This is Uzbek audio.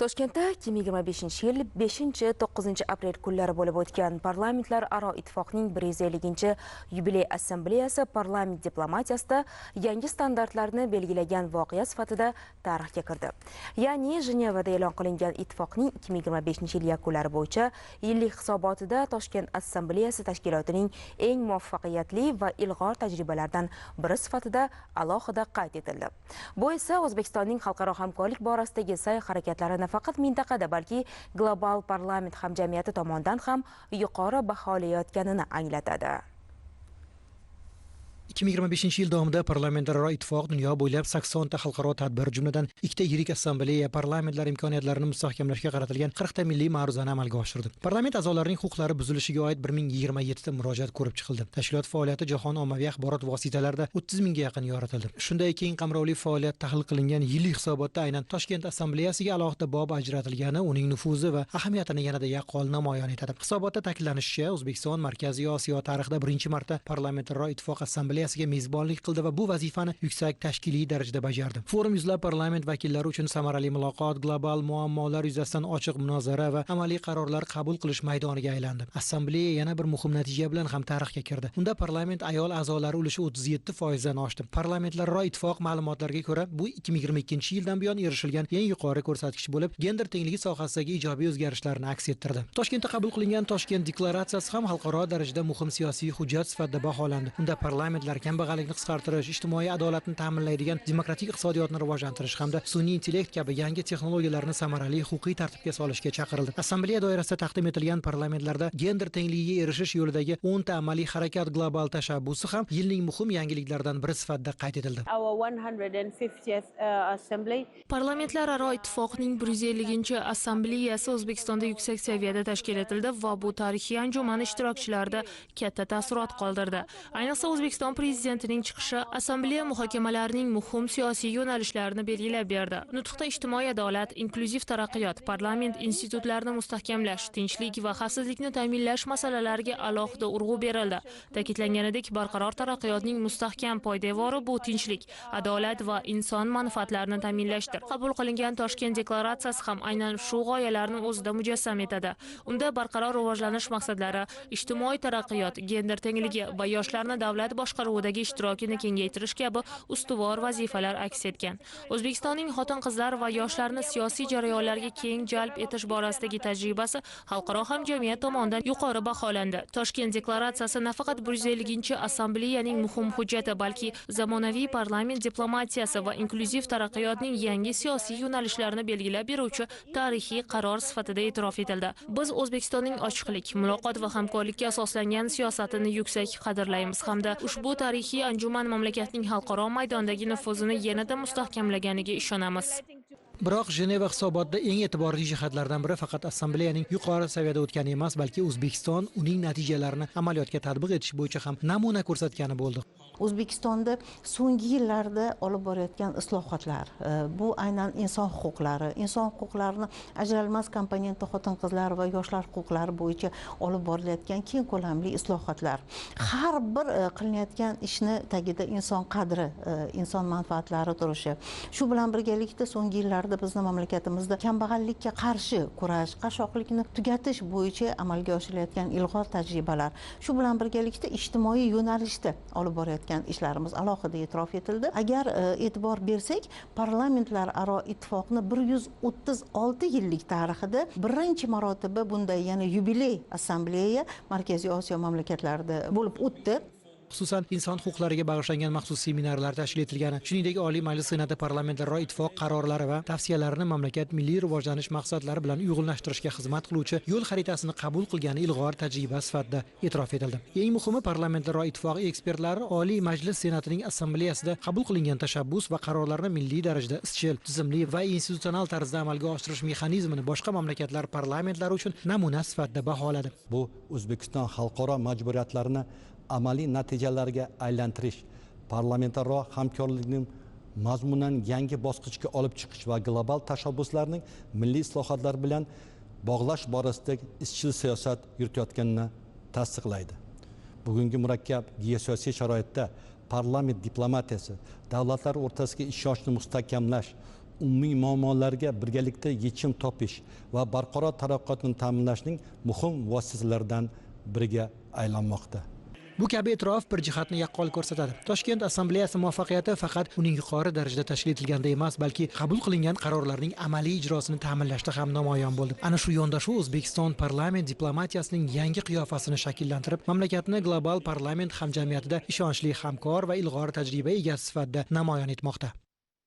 Toshkentda 2025-yil 5-9 aprel kunlari bo'lib o'tgan Parlamentlararo ittifoqning 150-yubiley assambleyasi parlament diplomatiyasida yangi standartlarni belgilagan voqea sifatida tarixga kirdi. Ya'ni Jenevada e'lon qilingan ittifoqning 2025-yil yakunlari bo'yicha yillik hisobotida Toshkent assambleyasi tashkilotining eng muvaffaqiyatli va ilg'or tajribalaridan biri sifatida alohida qayd etildi. Bu esa O'zbekistonning xalqaro hamkorlik borasidagi sa'y harakatlari nafaqat mintaqada, balki global parlament hamjamiyati tomonidan ham yuqori baholayotganini anglatadi. 2025-yil davomida Parlamentlararo ittifoq dunyo bo'ylab 80 ta xalqaro tadbir, jumladan 2 ta yirik assambleya, parlamentlar imkoniyatlarini mustahkamlashga qaratilgan 40 ta milliy ma'ruzani amalga oshirdi. Parlament a'zolarining huquqlari buzilishiga oid 1027 ta murojaat ko'rib chiqildi. Tashkilot faoliyati jahon ommaviy axborot vositalarida 30 mingga yaqin yoritildi. Shunday keng qamrovli faoliyat tahlil qilingan yillik hisobotda aynan Toshkent assambleyasiga alohida bob ajratilgani uning nufuzi va ahamiyatini yanada yaqqol namoyon etadi. Hisobotda ta'kidlanishicha, O'zbekiston Markaziy Osiyo tarixida birinchi marta Parlamentlararo ittifoq assambleyasi mezbonlik qildi va bu vazifani yuksak tashkiliy darajada bajardi. Forum yuzlab parlament vakillari uchun samarali muloqot, global muammolar yuzasidan ochiq munozara va amaliy qarorlar qabul qilish maydoniga aylandi. Assambleya yana bir muhim natija bilan ham tarixga kirdi. Unda parlament ayol a'zolari ulushi 37% dan oshdi. Parlamentlararo ittifoq ma'lumotlariga ko'ra, bu 2022-yildan buyon erishilgan eng yuqori ko'rsatkich bo'lib, gender tengligi sohasidagi ijobiy o'zgarishlarni aks ettirdi. Toshkentda qabul qilingan Toshkent deklaratsiyasi ham xalqaro darajada muhim siyosiy hujjat sifatida baholandi. Unda parlamentlar kambag'allikni qisqartirish, ijtimoiy adolatni ta'minlaydigan demokratik iqtisodiyotni rivojlantirish hamda sun'iy intellekt kabi yangi texnologiyalarni samarali huquqiy tartibga solishga chaqirildi. Assambleya doirasida taqdim etilgan parlamentlarda gender tengligiga erishish yo'lidagi 10 ta amaliy harakat global tashabbusi ham yilning muhim yangiliklaridan biri sifatida qayd etildi. Parlamentlararo ittifoqning 150-assambleyasi O'zbekistonda yuksak saviyada tashkil etildi va bu tarixiy anjuman ishtirokchilarida katta taassurot qoldirdi. Ayniqsa O'zbekiston Prezidentining chiqishi assambleya muhokamalarining muhim siyosiy yo'nalishlarini belgilab berdi. Nutqda ijtimoiy adolat, inklyuziv taraqqiyot, parlament institutlarini mustahkamlash, tinchlik va xavfsizlikni ta'minlash masalalariga alohida urg'u berildi. Ta'kidlanganidek, barqaror taraqqiyotning mustahkam poydevori bu tinchlik, adolat va inson manfaatlarini ta'minlashdir. Qabul qilingan Toshkent deklaratsiyasi ham aynan shu g'oyalarni o'zida mujassam etadi. Unda barqaror rivojlanish maqsadlari, ijtimoiy taraqqiyot, gender tengligi va yoshlarni davlat boshqaruvidagi ishtirokini kengaytirish kabi ustuvor vazifalar aks etgan. O'zbekistonning xotin-qizlar va yoshlarni siyosiy jarayonlarga keng jalb etish borasidagi tajribasi xalqaro hamjamiyat tomonidan yuqori baholandi. Toshkent deklaratsiyasi nafaqat 150-assambleyaning muhim hujjati, balki zamonaviy parlament diplomatiyasi va inklyuziv taraqqiyotning yangi siyosiy yo'nalishlarini belgilab beruvchi tarixiy qaror sifatida e'tirof etildi. Biz O'zbekistonning ochiqlik, muloqot va hamkorlikka asoslangan siyosatini yuksak qadrlaymiz hamda ushbu tarixiy anjuman mamlakatning xalqaro maydondagi nufuzini yanada mustahkamlaganiga ishonamiz. Biroq Jeneva hisobotida eng e'tiborli jihatlardan biri faqat assambleyaning yuqori saviyada o'tgani emas, balki O'zbekiston uning natijalarini amaliyotga tatbiq etish bo'yicha ham namuna ko'rsatgani bo'ldi. O'zbekistonda so'nggi yillarda olib borayotgan islohotlar, bu aynan inson huquqlari, inson huquqlarini ajralmas komponenti xotin-qizlar va yoshlar huquqlari bo'yicha olib borilayotgan keng ko'lamli islohotlar. Har bir qilinayotgan ishni tagida inson qadri, inson manfaatlari turishi. Shu bilan birgalikda so'nggi yillarda bizni mamlakatimizda kambag'allikka qarshi kurash, qashshoqlikni tugatish bo'yicha amalga oshirilayotgan ilg'or tajribalar, shu bilan birgalikda ijtimoiy yo'nalishda olib borayotgan ishlarimiz alohida e'tirof etildi. Agar e'tibor bersak, Parlamentlararo ittifoqni 136 yillik tarixida birinchi marotaba bunday, ya'ni yubiley assambleya Markaziy Osiyo mamlakatlarida bo'lib o'tdi. Xususan, inson huquqlariga bag'ishlangan maxsus seminarlar tashkil etilgani, shuningdek, Oliy Majlis Senati Parlamentlararo ittifoq qarorlari va tavsiyalarini mamlakat milliy rivojlanish maqsadlari bilan uyg'unlashtirishga xizmat qiluvchi yo'l xaritasini qabul qilgani ilg'or tajriba sifatida e'tirof etildi. Eng muhimi, Parlamentlararo ittifoq ekspertlari Oliy Majlis Senatining assambleyasida qabul qilingan tashabbus va qarorlarni milliy darajada izchil, tizimli va institutsional tarzda amalga oshirish mexanizmini boshqa mamlakatlar parlamentlari uchun namuna sifatida baholadi. Bu O'zbekiston xalqaro majburiyatlarini amaliy natijalarga aylantirish, parlamentlararo hamkorlikning mazmunan yangi bosqichga olib chiqish va global tashabbuslarning milliy islohotlar bilan bog'lash borasida izchil siyosat yuritayotganini tasdiqlaydi. Bugungi murakkab geosiyosiy sharoitda parlament diplomatiyasi davlatlar o'rtasidagi ishonchni mustahkamlash, umumiy muammolarga birgalikda yechim topish va barqaror taraqqiyotni ta'minlashning muhim vositalaridan biriga aylanmoqda. Bu kabi e'tirof bir jihatni yaqqol ko'rsatadi. Toshkent assambleyasi muvaffaqiyati faqat uning yuqori darajada tashkil etilganda emas, balki qabul qilingan qarorlarning amaliy ijrosini ta'minlashda ham namoyon bo'ldi. Ana shu yondashuv O'zbekiston parlament diplomatiyasining yangi qiyofasini shakllantirib, mamlakatni global parlament hamjamiyatida ishonchli hamkor va ilg'or tajriba egasi sifatida namoyon etmoqda.